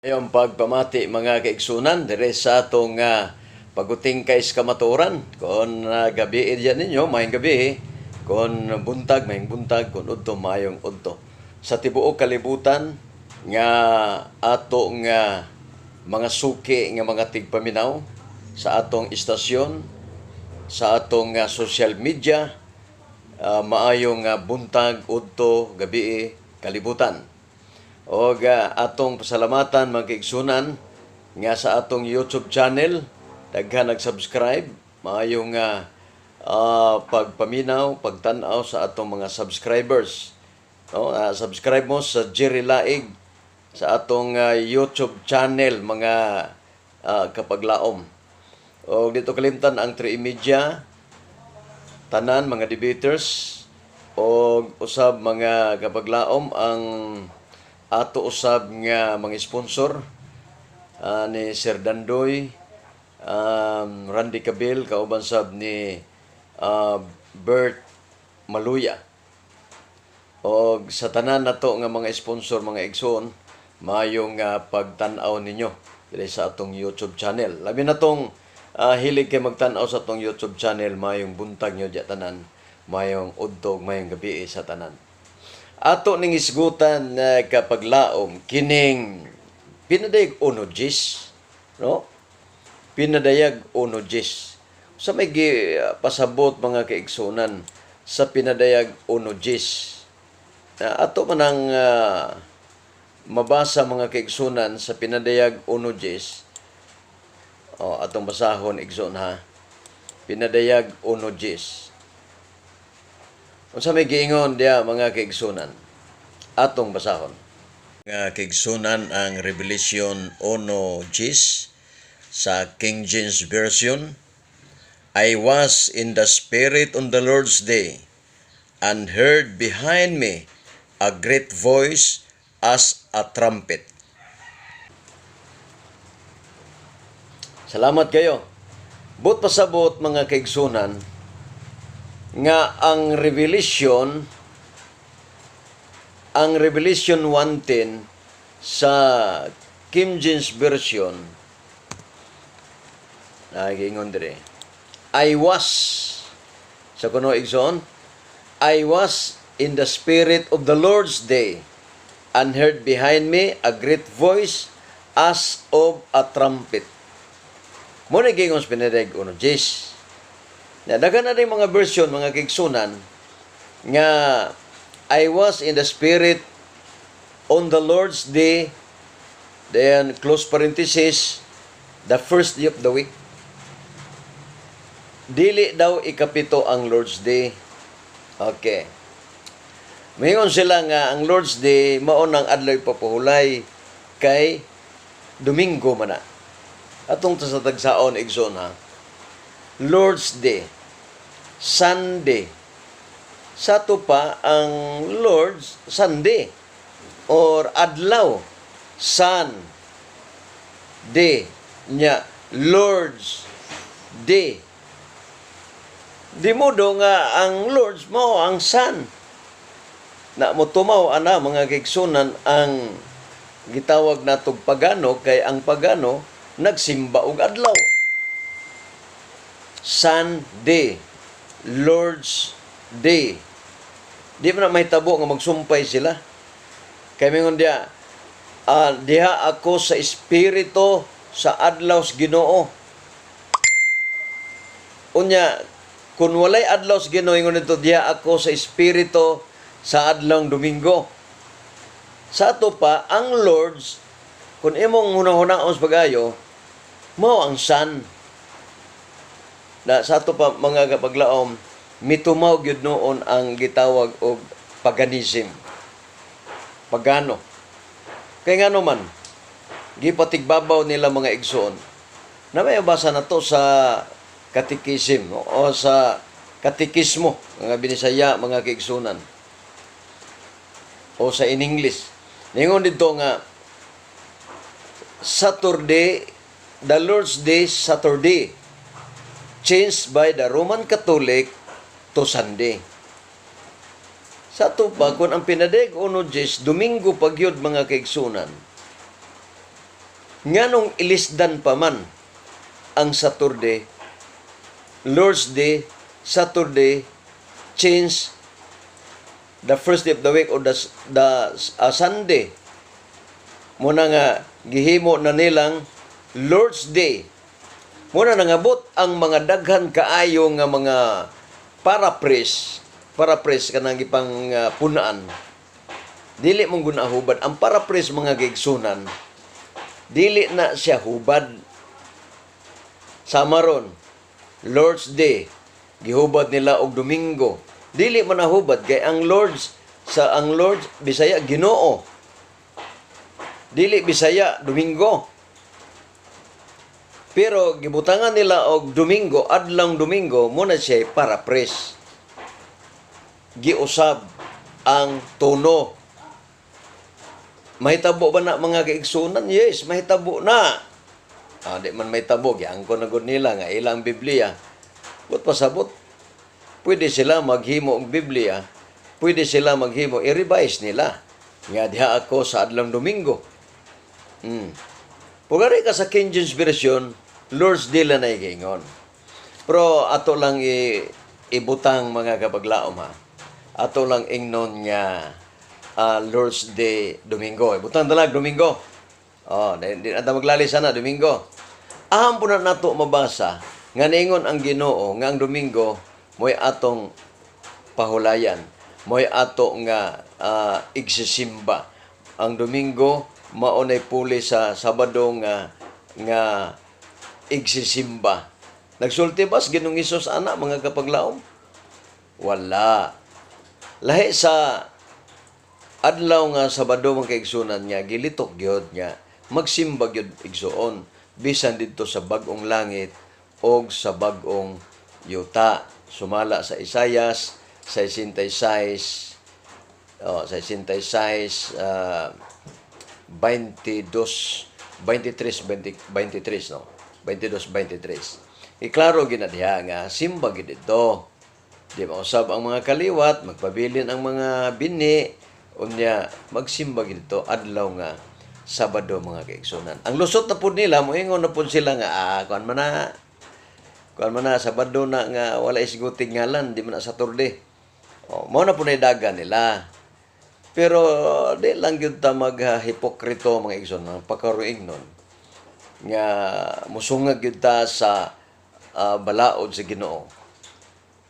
Maayong pagpamati, mga kaigsunan, dire sa atong paguting kay kamatuoran. Kung gabi diyan ninyo, maayong gabi. Kung buntag, maayong buntag. Kung udto, maayong udto. Sa tibuok kalibutan nga ato nga mga suki nga mga tigpaminaw sa atong istasyon, sa atong social media, maayong buntag, udto, gabi, kalibutan. Og atong pasalamatan, mga kaigsunan, nga sa atong YouTube channel daghan nag-subscribe. Maayong pagpaminaw, pagtan-aw sa atong mga subscribers. No, subscribe mo sa Jerry Laig sa atong YouTube channel, mga kapaglaom. Og dito kalimtan ang 3 Media tanan mga debaters og usab, mga kapaglaom, ang ato usab nga mga sponsor ni Sir Dandoy, Randy Cabil, kauban sab ni Bert Maluya. Og sa tanan nato nga mga sponsor, mga igsoon, maayong pagtan-aw ninyo diri sa atong YouTube channel. Labi na tong hilig kay magtan-aw sa atong YouTube channel, maayong buntag nyo diya tanan, maayong udto, maayong gabi sa tanan. Ato ning isgutan na kapaglaom kining Pinadayag 1:10, no? Pinadayag 1:10. Sa may pasabot, mga kaigsunan, sa Pinadayag 1:10. Na ato man ang mabasa, mga kaigsunan, sa Pinadayag 1:10. O, atong basahon, igsoon, ha. Pinadayag 1:10. Unsa may giingon diya, mga kaigsunan? Atong basahon. Mga kaigsunan, ang Revelation 1:10 sa King James Version: "I was in the Spirit on the Lord's day and heard behind me a great voice as a trumpet." Salamat kayo. Buot pasabot, mga kaigsunan, nga ang Revelation 1:10 sa King James Version nagingon dire, "I was," sa kuno, igsoon, "I was in the Spirit of the Lord's day and heard behind me a great voice as of a trumpet." Mao na giingon sa Pinadayag 1:10. Na daghan na rin mga version, mga kaigsunan, nga "I was in the Spirit on the Lord's day," then close parenthesis, "the first day of the week." Dili daw 7 ang Lord's Day. Okay. Mahingon sila nga ang Lord's Day mao nang adlaw papuhulay kay Domingo man na. Atong ta sa tagsaon, igsoon, ha. Lord's Day, Sunday. Sa ato pa ang Lord's Sunday or adlaw, Sun Day nya Lord's Day. Di modo nga ang Lord's mao ang Sun. Na motumaw ana, mga kaigsunan, ang gitawag natog pagano, kay ang pagano nagsimba og adlaw. Sunday, Lord's Day. Di man na mahitabo nga magsumpay sila. Kay mingon diya, diha ako sa espiritu sa adlaw sa Ginoo. Unya, kung walay adlaw sa Ginoo, ingon nito, diha ako sa espiritu sa adlaw Domingo. Sa ato pa, ang Lord's, kung imong hunahunahon sa pag-ayo, mao ang Sun. Na sa ato pa, mga kapaglaom, mitumaw gyud noon ang gitawag og paganism. Pagano. Kay ngano man, gipatigbabaw nila, mga igsoon. Na may basa na to sa catechism, no? O sa katekismo, mga Binisaya, mga kaigsunan. O sa in English. Ningon dito nga Saturday, the Lord's Day, Saturday, changed by the Roman Catholic to Sunday. Sa ato pa, kung ang Pinadayag 1:10, Domingo pa gyud, mga kaigsunan. Nganong ilisdan pa man ang Saturday, Lord's Day, Saturday, change the first day of the week or the Sunday? Muna nga gihimo na nilang Lord's Day. Muna nangabot ang mga daghan kaayo nga mga paraphrase, paraphrase kanang gipang punaan. Dili mong gunahubad ang paraphrase, mga kaigsuonan. Dili na siya hubad. Sama ron, Lord's Day, gihubad nila og Domingo. Dili man nahubad kay ang Lord's sa ang Lord Bisaya, Ginoo. Dili Bisaya Domingo. Pero gibutangan nila og Domingo, adlong Domingo, mo na siya paraphrase. Giusab ang tono. Mahitabo ba na, mga kaigsunan? Yes, mahitabo na. Ah, di man mahitabo, giangkon na gud nila nga ilang Biblia. But pasabot, pwede sila maghimo og Biblia, pwede sila maghimo, i-revise nila. Nga diha ako sa adlong Domingo. Pugari ka sa King James Version, Lord's Day lang na giingon. Pero ato lang ibutang, mga kapaglaom, ha. Ato lang ingnon nga Lord's Day Domingo. Ibutang talag Domingo. Oh, di na ta maglalis na Domingo. Aham po na nato mabasa nga niingon ang Ginoo nga ang Domingo mo'y atong pahulayan, mo'y ato nga igsisimba. Ang Domingo mao nay puli sa Sabado nga nga igsisimba. Nagsulti ba sa Ginoong Hesus ana, mga kapaglaom? Wala. Lahi sa adlaw nga Sabado, mga kaigsunan, nga gilitok gyud nga magsimba gyud, igsuon, bisan didto sa bag-ong langit og sa bag-ong yuta, sumala sa Isayas 66, oh, 66, 22, 23, 20, 23, no, 22, 23. Iklaro gina diha nga simba gid didto. Di ba usab ang mga kaliwat magpabilin ang mga bini, unya magsimba gid didto adlaw nga Sabado, mga kaigsunan. Ang lusot na pud nila, moingon na pud sila nga kuan man na, kuan man na, Sabado na nga wala isgutig ngalan, di man na Saturday. Oh, mao na pud na dagan nila. Pero di lang gyud ta maghipokrito, mga igsoon, mga pakaruing nun nga musungag gyud ta sa balaod sa Ginoo.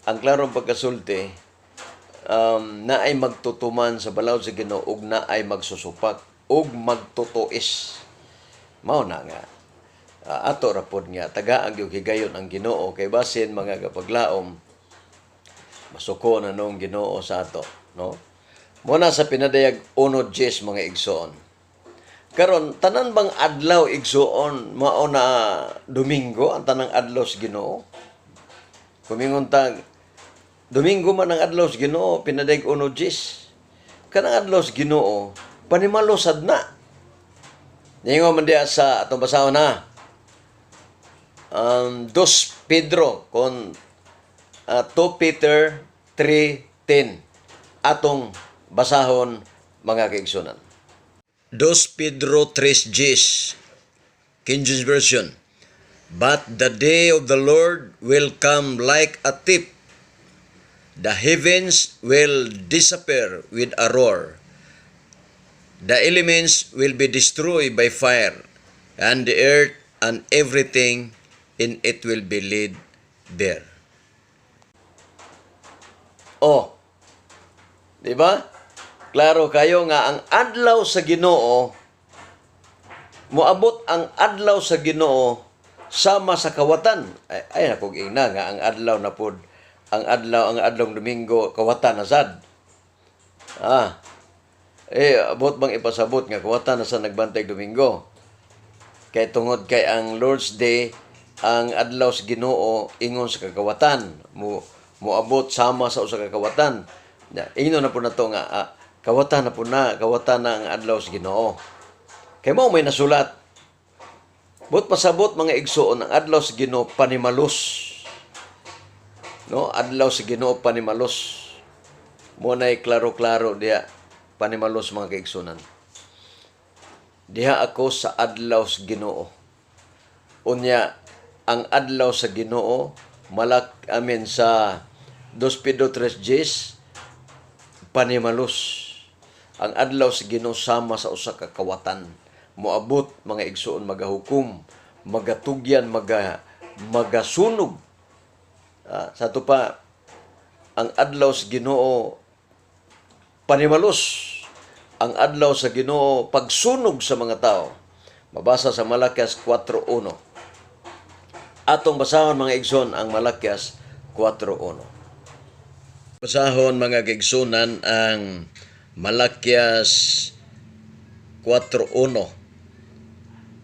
Ang klarong pagkasulti, naay magtutuman sa balaod sa Ginoo ug naay magsusupak ug magtutuis. Mao na nga ato ra pod nga tagaan gyud higayon ang Ginoo kay basin, mga kapaglaom, masuko na nung Ginoo sa ato, no? Muna sa Pinadayag 1:10, mga igsoon. Karon, tanan bang adlaw, igsoon, mao na Domingo ang tanang adlaw sa Ginoo? Kumingon ta Domingo man ang adlaw sa Ginoo, Pinadayag 1:10. Kanang adlaw sa Ginoo, panimalo sad na. Ningon man diya sa atong basahon na. Dos Pedro kon 2 Peter 3:10, atong basahon, mga kaigsunan. 2 Pedro 3:10, King James Version. "But the day of the Lord will come like a thief. The heavens will disappear with a roar. The elements will be destroyed by fire, and the earth and everything in it will be laid bare." Oh, di ba? Klaro kayo nga ang adlaw sa Ginoo, moabot ang adlaw sa Ginoo sama sa kawatan. Ay, ay nako, ingna nga ang adlaw na pod, ang adlaw, ang adlong Domingo, kawatan na sad. Ah. Eh, abot bang ipasabot nga kawatan na sa nagbantay Domingo? Kay tungod kay ang Lord's Day, ang adlaw sa Ginoo, ingon sa kakawatan, mo moabot sama sa usa ka kawatan. Ya, ingnon na po na to nga kawatan na po na, kawatan na ang adlaw sa Ginoo. Kay mao may nasulat. But pasabot, mga igsoon, ang adlaw sa Ginoo panimalos. No, adlaw sa Ginoo panimalos. Mo nay klaro-klaro diya, panimalos, mga kaigsunan. Diha ako sa adlaw sa Ginoo. Unya ang adlaw sa Ginoo malak amen sa 2 Pedro 3:10, panimalus. Ang adlaw sa Ginoo sama sa usa ka kawatan. Moabot, mga igsuon, magahukom, magatugyan, magasunog. Sa ato pa, ang adlaw sa Ginoo panimalus. Ang adlaw sa Ginoo pagsunog sa mga tao. Mabasa sa Malakias 4:1. Atong basahon, mga igsoon, ang Malakias 4:1. Basahon, mga kaigsunan, ang Malakias 4:1.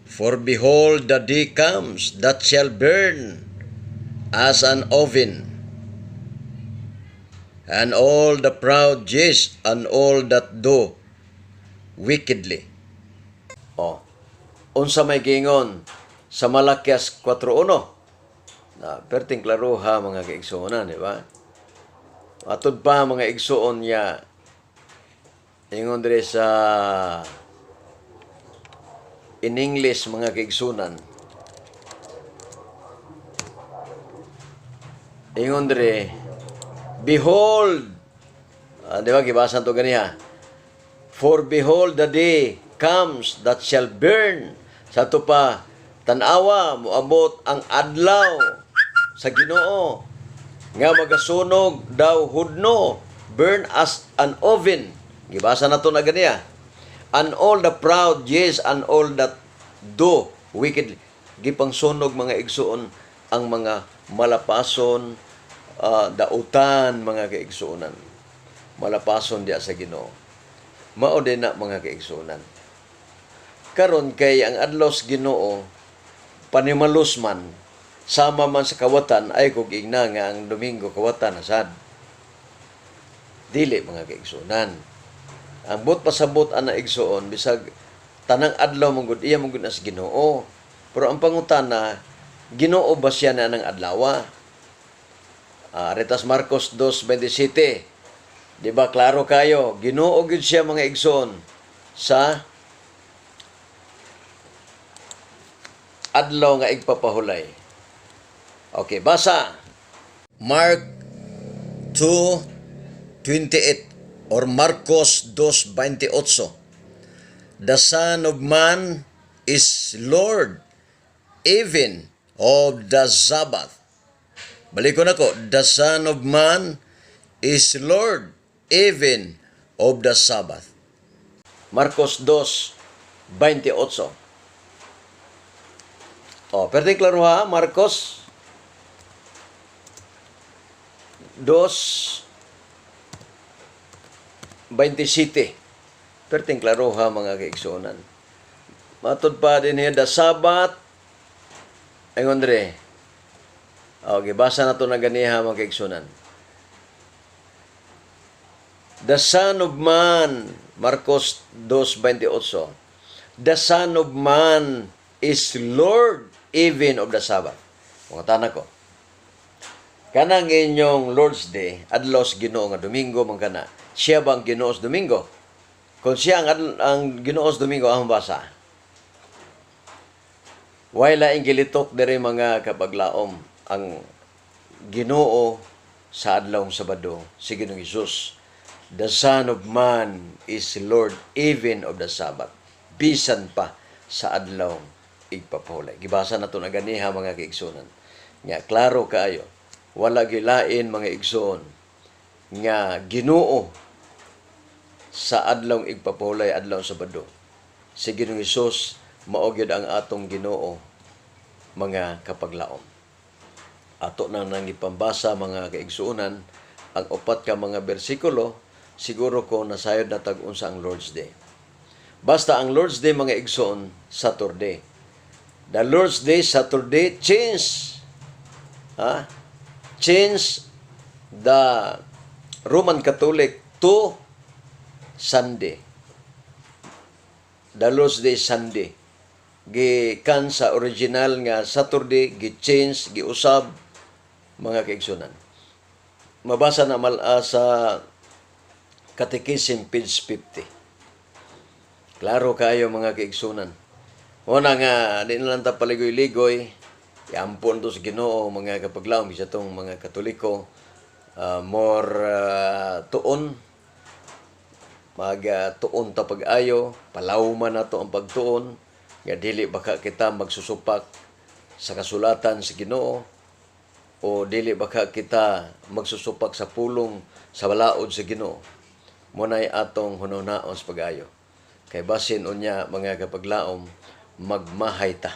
"For behold, the day comes that shall burn as an oven, and all the proud, yes, and all that do wickedly." Oh. Unsa may giingon sa Malakias 4:1? Na perting klaroha, mga kaigsuonan, di ba? Atod pa, mga igsuon niya, ingon dire sa in English, mga kaigsunan. Ingon dire, "Behold," di ba gibasa to ganiha? "For behold, the day comes that shall burn." Sa ato pa, tanawa, moabot ang adlaw sa Ginoo nga magasunog daw hudno, burn as an oven. Gibasa na to na ganiya. "And all the proud, yes, and all that do wickedly." Gipangsunog, mga igsuon, ang mga malapason, dautan, mga kaigsuonan. Malapason diya sa Ginoo. Mao din na, mga kaigsuonan. Karon kay ang adlaw sa Ginoo panimalus man, sama man sa kawatan, ay kog ingna nga ang Domingo kawatan na sad. Dili, mga kaigsuonan. Ang buot pasabot ana, igsuon, bisag tanang adlaw man gud, iya man gud as Ginoo. Pero ang pangutana, Ginoo ba siya na ng adlawa? Retas Marcos 2:27. Di ba klaro kayo? Ginoo gyud siya, mga igsoon, sa adlaw nga igpapahulay. Okay, basa. Mark 2:28 or Marcos 2:28. "The Son of Man is Lord even of the Sabbath." Balikon ako, "The Son of Man is Lord even of the Sabbath." Marcos 2:28. Oh, pero klaro ha, Marcos 2:27. Perting klaro ha, mga kaigsuonan. Matod pa din the Sabbath. Ingon dire. Okay, basa na to na ganiha, mga kaigsuonan. "The Son of Man," Marcos 2:28. "The Son of Man is Lord even of the Sabbath." Mga tanak ko. Kanang inyong Lord's Day, adlaw sa Ginoo nga Domingo man kana. Siya bang Ginoo sa Domingo? Kung siya ang Ginoo sa Domingo, ang basa. Way laing gilitok diri, mga kapaglaom, ang Ginoo sa adlawng Sabado si Ginoong Hesus. "The Son of Man is Lord even of the Sabbath." Bisan pa sa adlaw igpapahulay. Gibasa na to na ganiha, mga kaigsunan. Nga klaro kaayo. Wala gilain, mga igsoon, nga Ginoo sa adlaw igpapahulay, adlaw Sabado. Si Ginoong Hesus mao gyud ang atong Ginoo, mga kapaglaom. Ato nang ipambasa, mga kaigsuonan, ang upat ka mga bersikulo, siguro ko nasayod na tag unsa ang Lord's Day. Basta ang Lord's Day, mga igsoon, Saturday. The Lord's Day, Saturday, change. Ha? Change the Roman Catholic to Sunday. The Lord's Day, Sunday. Gikan sa original nga Saturday, gi-change, giusab, mga kaigsunan. Mabasa na mal sa Catechism page 50. Klaro kayo, mga kaigsunan. Mao na nga di na lang ta paligoy-ligoy. Iampon to sa Ginoo, mga kapaglaom, isa tong mga Katoliko, more tuon, mag tuon ta pag-ayo, palawman nato ang pagtuon nga dili baka kita magsusupak sa kasulatan sa Ginoo o dili baka kita magsusupak sa pulong sa balaod sa Ginoo. Mao nay atong hunahunaon sa pag-ayo. Kay basin unya, mga kapaglaom, magmahay ta.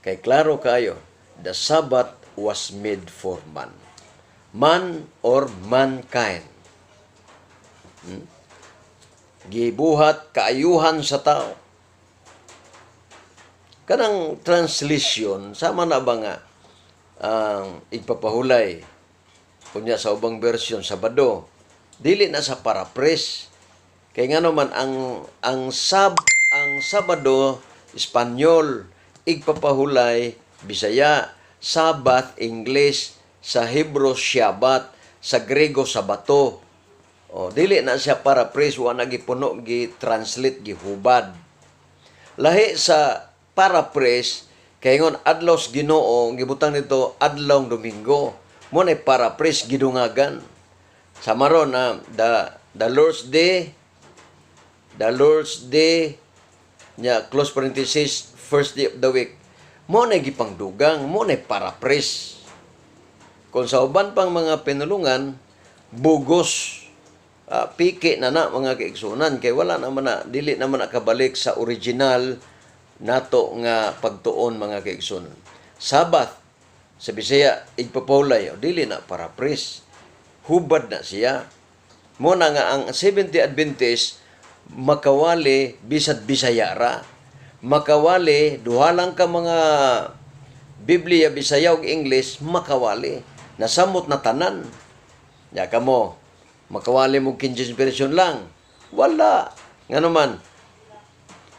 Kay klaro kayo, the Sabbath was made for man. Man or mankind. Gibuhat kaayuhan sa tao. Kanang translation, sama na ba nga ang igpapahulay kunya sa ubang version, Sabado, dili na sa paraphrase, kay ngano man ang Sabado, Espanyol, igpapahulay, Bisaya, Sabbath, English, sa Hebrew Shabbat, sa Grego Sabato. O dili na siya paraphrase, wa na gipuno, gi-translate, gihubad. Lahi sa paraphrase kay ingon adlaw sa Ginoo, gibutang nito adlaw Domingo. Mao na paraphrase, gidungagan. Sama ron na the Lord's Day, the Lord's Day nya close parenthesis first day of the week. Mao na gipangdugang, mao na paraphrase. Kung sa uban pang mga pinulungan, bugos, piki na na, mga kaigsunan, kay wala naman na, dili naman nakabalik sa original nato nga pagtuon, mga kaigsunan. Sabbath sa Bisaya igpapahulay, o dili na paraphrase, hubad na siya. Mao na nga ang Seventh Adventist makawali bisad Bisaya ra. Makawali duha lang ka mga Biblia, Bisaya ug English, makawali. Nasamot na tanan. Ya kamo, makawali mo King James Version lang. Wala. Ngano man,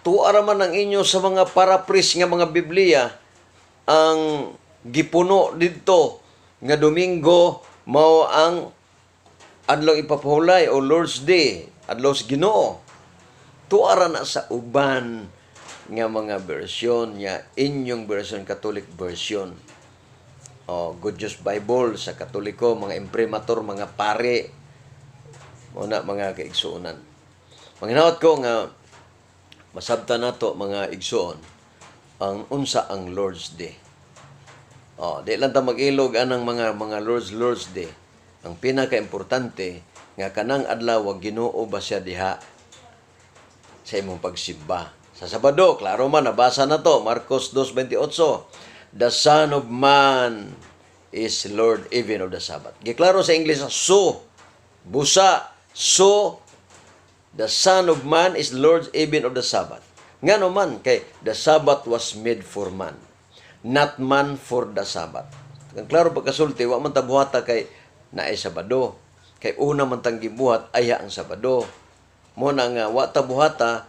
tuwa ra man ang inyo sa mga paraphrase nga mga Biblia ang gipuno didto nga Domingo mao ang adlaw ipapahulay o Lord's Day, adlaw sa Ginoo. Tuwa ra na sa uban nga mga version nga inyong version, Catholic version. O Good News Bible sa Katoliko, mga imprimatur, mga pare. Mao na, mga kaigsuonan. Manghinaot ko nga masabtan nato, mga igsuon, ang unsa ang Lord's Day. Oh, di lang ta mag-ilog anang mga Lord's Day. Ang pinaka-importante nga kanang adlaw Ginoo ba siya diha sa imong pagsimba. Sa Sabado, klaro man, nabasa na to, Marcos 2:28. The Son of Man is Lord even of the Sabbath. Giklaro sa English, so, busa, so, the Son of Man is Lord even of the Sabbath. Ngano man, kay the Sabbath was made for man, not man for the Sabbath. Ang klaro pagkasulti, wa man ta buhata kay naay Sabado. Kay una man tang gibuhat aya ang Sabado. Mao na nga wa ta buhata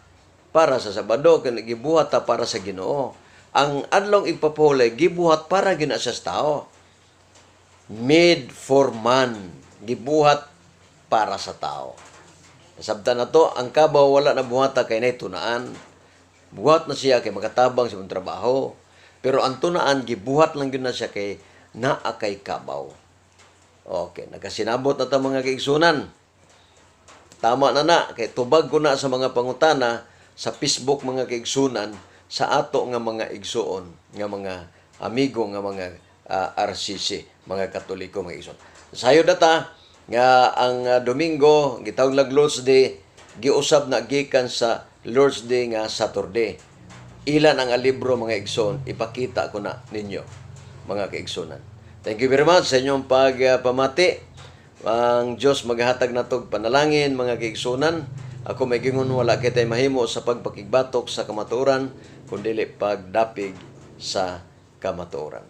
para sa Sabado, kay gibuhat ta para sa Ginoo. Ang adlong igpapahulay gibuhat para gina sa tao. Made for man, gibuhat para sa tao. Nasabtan na to, ang kabaw wala na buhata kay nay tunaan. Buhat na siya kay makatabang sa imong trabaho. Pero ang tunaan, gibuhat lang gyud na siya kay naa kay kabaw. Okay, nakasinabot na ta, mga kaigsunan. Tama na na, kay tubag ko na sa mga pangutana sa Facebook, mga kaigsunan, sa ato nga mga igsuon, nga mga amigo, nga mga RCC, mga Katoliko, mga igsuon. Sayo data nga ang Domingo gitawag lag Lord's Day, giusab na gikan sa Lord's Day nga Saturday. Ilan ang libro, mga igsoon, ipakita ko na ninyo, mga kaigsunan. Thank you very much sa inyong pagpamati. Ang Diyos maghatag natog panalangin, mga kaigsunan. Ako may gingon, wala kitay mahimo sa pagpakigbatok sa kamatuoran kun dili pagdapig sa kamatuoran.